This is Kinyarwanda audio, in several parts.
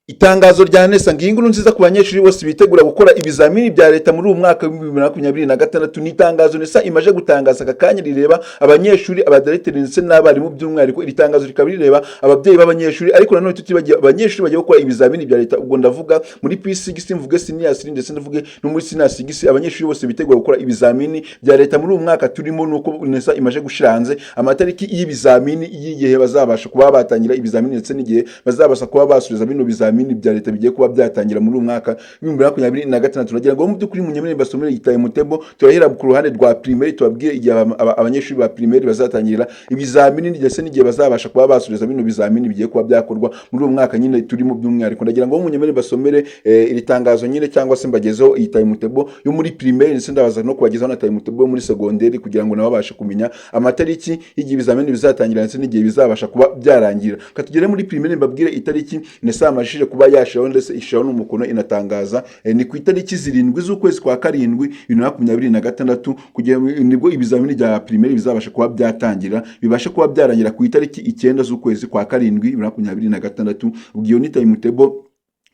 Itangazo rya NESA. Ngiyi inkuru nziza ku banyeshuri bose bitegura gukora ibizamini bya leta muri uyu mwaka wa 2026. Ni itangazo NESA imaze gutangaza aka kanya, rireba abanyeshuri, abadiregiteri ndetse n'abarimu. By'umwihariko iri tangazo rikaba rireba ababyeyi b'abanyeshuri, ariko nanone tutibagiwe abanyeshuri bagiye gukora ibizamini bya leta. Ubwo ndavuga muri P6, mvuge senior 3, ndetse ndavuge no muri senior 6. Abanyeshuri bose bitegura gukora ibizamini bya leta muri uyu mwaka turimo, nuko NESA imaze gushyira hanze amatariki y'ibizamini, y'igihe bazabasha kuba batangira ibizamini ndetse n'igihe bazabasha kuba basubiza bino bizamini bya leta bigiye kuba byatangira muri uyu mwaka wa 2026. Turagira ngo mu by'ukuri munyemerere basomere igitabo mutebo. Turahera ku ruhande rwa primaire, tubabwire igihe abanyeshuri ba primaire bazatangirira ibizamini ndetse n'igihe bazabasha kuba basubiza bino bizamini bigiye kuba byakorwa muri uyu mwaka nyine turimo. By'umwihariko ndagira ngo munyemerere basomere iri tangazo nyine, cyangwa se mbagezeho iyi timetable yo muri primaire, ndetse ndabaza no kubagezaho na timetable yo muri secondaire, kugira ngo nabo babashe kumenya amatariki y'igihe ibizamini bizatangira ndetse n'igihe bizabasha kuba byarangira. Katugere muri primaire, mbabwire itariki NESA yamajije kuba yashiraho ndetse ishyiraho n'umukono inatangaza. Ni ku itariki 7 z'ukwezi kwa karindwi 2026, kugira nibwo ibizamini bya primaire bizabasha kuba byatangira, bibashe kuba byarangira ku itariki 9 z'ukwezi kwa karindwi 2026. Ubwo iyo ni timetable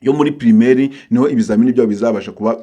yo muri primaire, niho ibizamini byabo bizabasha kuba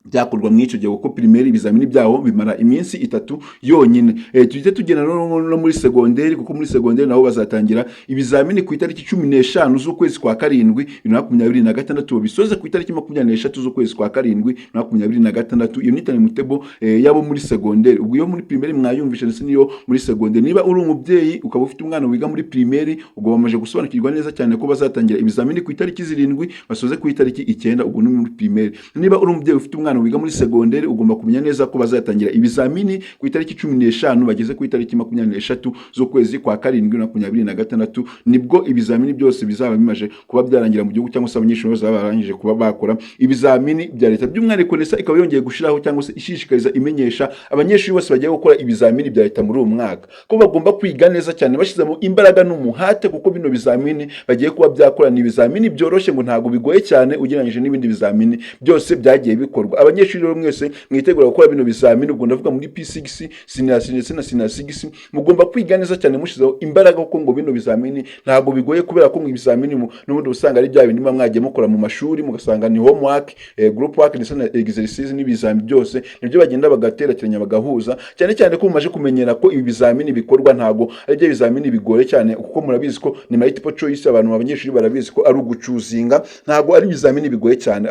byakorwa muri icyo gihe, kuko primaire ibizamini byabo bimara iminsi 3 yonyine. Tuhite tugenda no muri segonderi, kuko muri segonderi nabo bazatangira ibizamini ku itariki 15 z'ukwezi kwa karindwi 2026, babisoze ku itariki 23 z'ukwezi kwa karindwi 2026. Iyo ni timetable yabo muri segonderi. Ubwo iyo muri primaire mwayumvishe, ndetse n'iyo muri segonderi. Niba uri umubyeyi ukaba ufite umwana wiga muri primaire, ubwo bamaze gusobanukirwa neza cyane ko bazatangira ibizamini ku itariki 7, basoze ku itariki 9. Ubwo ni muri primaire. Niba uri umubyeyi ufite umwana wiga muri segonderi, ugomba kumenya neza ko bazatangira ibizamini ku itariki 15, bageze ku itariki 23 z'ukwezi kwa karindwi 2026. Nibwo ibizamini byose bizaba bimaze kuba byarangira mu gihugu, cyangwa se abanyeshuri bazaba barangije kuba bakora ibizamini bya leta. By'umwihariko NESA ikaba yongeye gushyiraho, cyangwa se ishishikariza, imenyesha abanyeshuri bose bagiye gukora ibizamini bya leta muri uwo mwaka ko bagomba kwiga neza cyane bashyizemo imbaraga n'umuhate, kuko bino bizamini bagiye kuba byakora ni ibizamini byoroshye, ngo ntabwo bigoye cyane ugereranyije n'ibindi bizamini byose byagiye bikorwa. Abanyeshuri rero mwese mwitegura gukora bino bizamini, ubwo ndavuga muri P6, senior ndetse na senior 6, mugomba kwiga neza cyane mushyizeho imbaraga, kuko ngo bino bizamini ntabwo bigoye, kubera ko mu ibizamini n'ubundi usanga ari bya bindi muba mwagiye mukora mu mashuri, mugasanga ni homework, group work ndetse na exercice n'ibizamini byose nibyo bagenda bagaterateranya bagahuza. Cyane cyane ko mumaze kumenyera ko ibi bizamini bikorwa, ntabwo ari byo bizamini bigoye cyane, kuko murabizi ko ni multiple choice. Abantu, abanyeshuri barabizi ko ari uguchoosinga, ntabwo ari ibizamini bigoye cyane.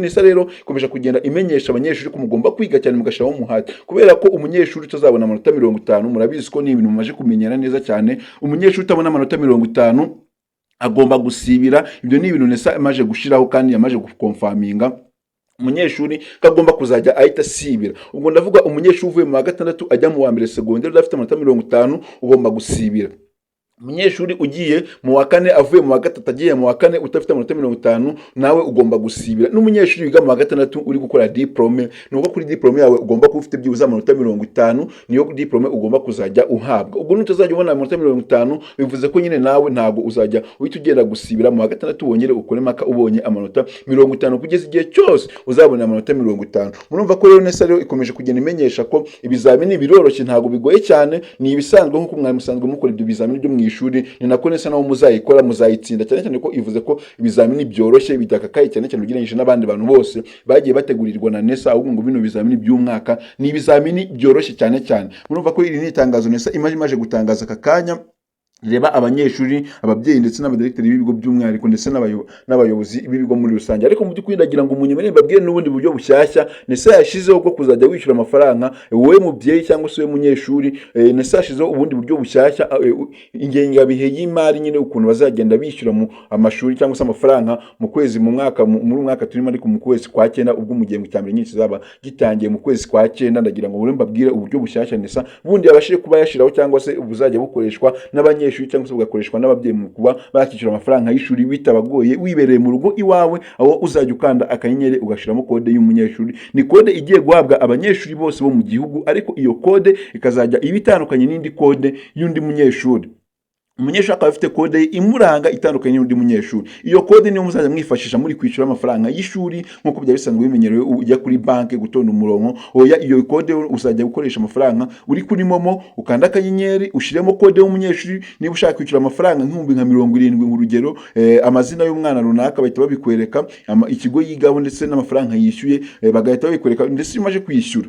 NESA rero ikomeje kugenda imenyesha abanyeshuri ko mugomba kwiga cyane mugashyiraho umuhate, kubera ko umunyeshuri utazabona amanota 50, murabizi ko ni ibintu mumaze kumenyera neza cyane, umunyeshuri utabona amanota 50 agomba gusibira. Ibyo ni ibintu NESA yamaze gushyiraho kandi yamaze guconfirminga umunyeshuri ko agomba kuzajya ahita asibira. Ubwo ndavuga umunyeshuri uvuye mu wa gatandatu ajya mu wa mbere segonderi udafite amanota 50, ugomba gusibira. Umunyeshuri ugiye mu wa kane, avuye mu wa gatatu agiye mu wa kane, udafite amanota 50, nawe ugomba gusibira. N'umunyeshuri wiga mu wa gatandatu uri gukora diplôme, ni uko kuri diplôme yawe ugomba kuba ufite byibuze amanota 50, niyo diplôme ugomba kuzajya uhabwa. Ubwo nutazajya ubona amanota 50, bivuze ko nyine nawe ntabwo uzajya uhita ugenda gusibira mu wa gatandatu, wongere ukore maka ubonye amanota 50, kugeza igihe cyose uzabona amanota 50. Murumva ko rero NESA rero ikomeje kugenda imenyesha ko ibizamini biroroshye, ntabwo bigoye cyane, ni ibisanzwe. Nk'uko mwari musanzwe mukora ibyo bizamini byo mu ishuri, ni nako NESA nabo muzayikora, muzayitsinda. Cyane cyane ko ivuze ko ibizamini byoroshye, bidakakaye cyane cyane ugereranyije n'abandi bantu bose bagiye bategurirwa na NESA. Ahubwo ngo bino bizamini by'umwaka ni ibizamini byoroshye cyane cyane. Murumva ko iri ni itangazo NESA imaze gutangaza aka kanya, reba abanyeshuri, ababyeyi ndetse n'abadiregiteri b'ibigo by'umwihariko, ndetse n'abayobozi b'ibigo muri rusange. Ariko mu by'ukuri ndagira ngo munyemerere mbabwire n'ubundi buryo bushyashya NESA yashyizeho bwo kuzajya wishyura amafaranga, wowe mubyeyi cyangwa se wowe munyeshuri. NESA yashyizeho ubundi buryo bushyashya, ingengabihe y'imari nyine, ukuntu bazagenda bishyura mu amashuri cyangwa se amafaranga mu kwezi, mu mwaka, muri uyu mwaka turimo, ariko mu kwezi kwa cyenda, ubwo mu gihembwe cya mbere nyine kizaba gitangiye mu kwezi kwa cyenda. Ndagira ngo mbabwire uburyo bushyashya NESA bundi yabashije kuba yashyiraho, cyangwa se buzajya bukoreshwa n'abanyeshuri cyangwa se bugakoreshwa n'ababyeyi mu kuba bakishyura amafaranga y'ishuri bitabagoye, wibereye mu rugo iwawe, aho uzajya ukanda akanyenyeri ugashyiramo kode y'umunyeshuri. Ni kode igiye guhabwa abanyeshuri bose bo mu gihugu, ariko iyo kode ikazajya iba itandukanye n'indi kode y'undi munyeshuri. Umunyeshuri akaba afite kode ye imuranga itandukanye n'undi munyeshuri. Iyo kode niyo muzajya mwifashisha muri kwishyura amafaranga y'ishuri, nk'uko byari bisanzwe bimenyerewe ujya kuri banki gutonda umurongo. Oya, iyo kode uzajya gukoresha amafaranga uri kuri MoMo, ukanda akanyenyeri, ushyiremo kode y'umunyeshuri. Niba ushaka kwishyura amafaranga nk'ibihumbi nka 70, urugero, amazina y'umwana runaka bahita babikwereka, ikigo yigaho ndetse n'amafaranga yishyuye, bagahita babikwereka. Ndetse iyo umaze kwishyura,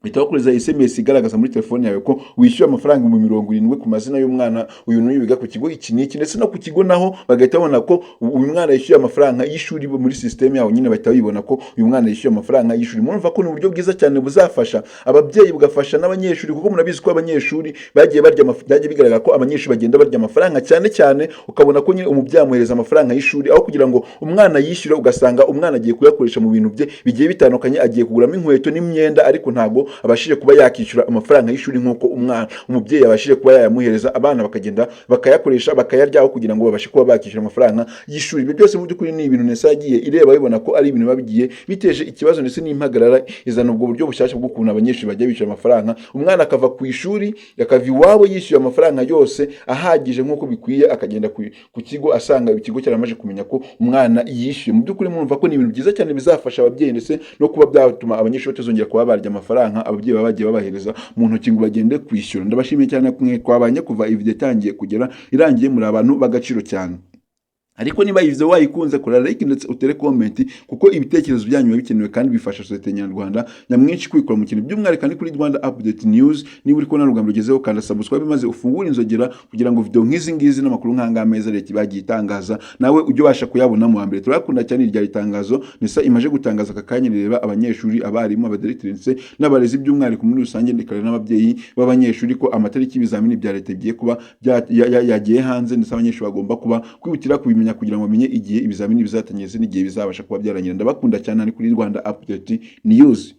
bahita bakohereza SMS igaragaza muri telefone yawe ko wishyuye amafaranga 70,000 ku mazina y'umwana uyu n'uyu wiga ku kigo iki n'iki. Ndetse no ku kigo naho bagahita babona ko uyu mwana yishyuye amafaranga y'ishuri. Muri sisiteme yawo nyine bahita babibona ko uyu mwana yishyuye amafaranga y'ishuri. Murumva ko ni uburyo bwiza cyane buzafasha ababyeyi, bugafasha n'abanyeshuri, kuko murabizi ko abanyeshuri bagiye barya, byagiye bigaragara ko abanyeshuri bagenda barya amafaranga cyane cyane. Ukabona ko nyine umubyeyi amuhereza amafaranga y'ishuri, aho kugira ngo umwana yishyure, ugasanga umwana agiye kuyakoresha mu bintu bye bigiye bitandukanye, agiye kuguramo inkweto n'imyenda, ariko ntabwo abashije kuba yakishyura amafaranga y'ishuri nk'uko umwana umubyeyi yabashije kuba yayamuhereza. Abana bakagenda bakayakoresha, bakayaryaho kugira ngo babashe kuba bakishyura amafaranga y'ishuri. Ibyo byose mu by'ukuri ni ibintu NESA yagiye ireba, bibona ko ari ibintu biba bigiye biteje ikibazo ndetse n'impagarara. Izana ubwo buryo bushyashya bw'ukuntu abanyeshuri bajya bishyura amafaranga, umwana akava ku ishuri, akava iwabo yishyuye amafaranga yose ahagije nk'uko bikwiye, akagenda ku kigo asanga ikigo cyaramaze kumenya ko umwana yishyuye. Mu by'ukuri murumva ko ni ibintu byiza cyane bizafasha ababyeyi, ndetse no kuba byatuma abanyeshuri batazongera kuba barya amafaranga ababyeyi baba bagiye babahereza mu ntoki ngo bagende kwishyura. Ndabashimiye cyane mwe twabanye kuva iyi video itangiye kugera irangiye. Muri abantu b'agaciro cyane. Ariko niba iyi video wayikunze, kora like ndetse utere comment, kuko ibitekerezo byanyu biba bikenewe kandi bifasha sosiyete nyarwanda nyamwinshi kwikura mu kintu, by'umwihariko ni kuri Rwanda Update News. Niba uri kubona urugamba rugezeho, kanda subscribe maze ufungure inzogera kugira ngo video nk'izi ngizi n'amakuru nk'aya meza leta bagiye itangaza nawe ujye ubasha kuyabona mu wa mbere. Turayakunda cyane. Irya itangazo NESA imaze gutangaza aka kanya rireba abanyeshuri, abarimu, abadiregiteri ndetse n'abarezi by'umwihariko muri rusange, rikareba n'ababyeyi b'abanyeshuri, ko amatariki y'ibizamini bya leta bigiye kuba yagiye hanze, ndetse abanyeshuri bagomba kuba kwihutira kubimenya kugira ngo bamenye igihe ibizamini bizatangira ndetse n'igihe bizabasha kuba byarangira. Ndabakunda cyane. Ari kuri Rwanda Update News.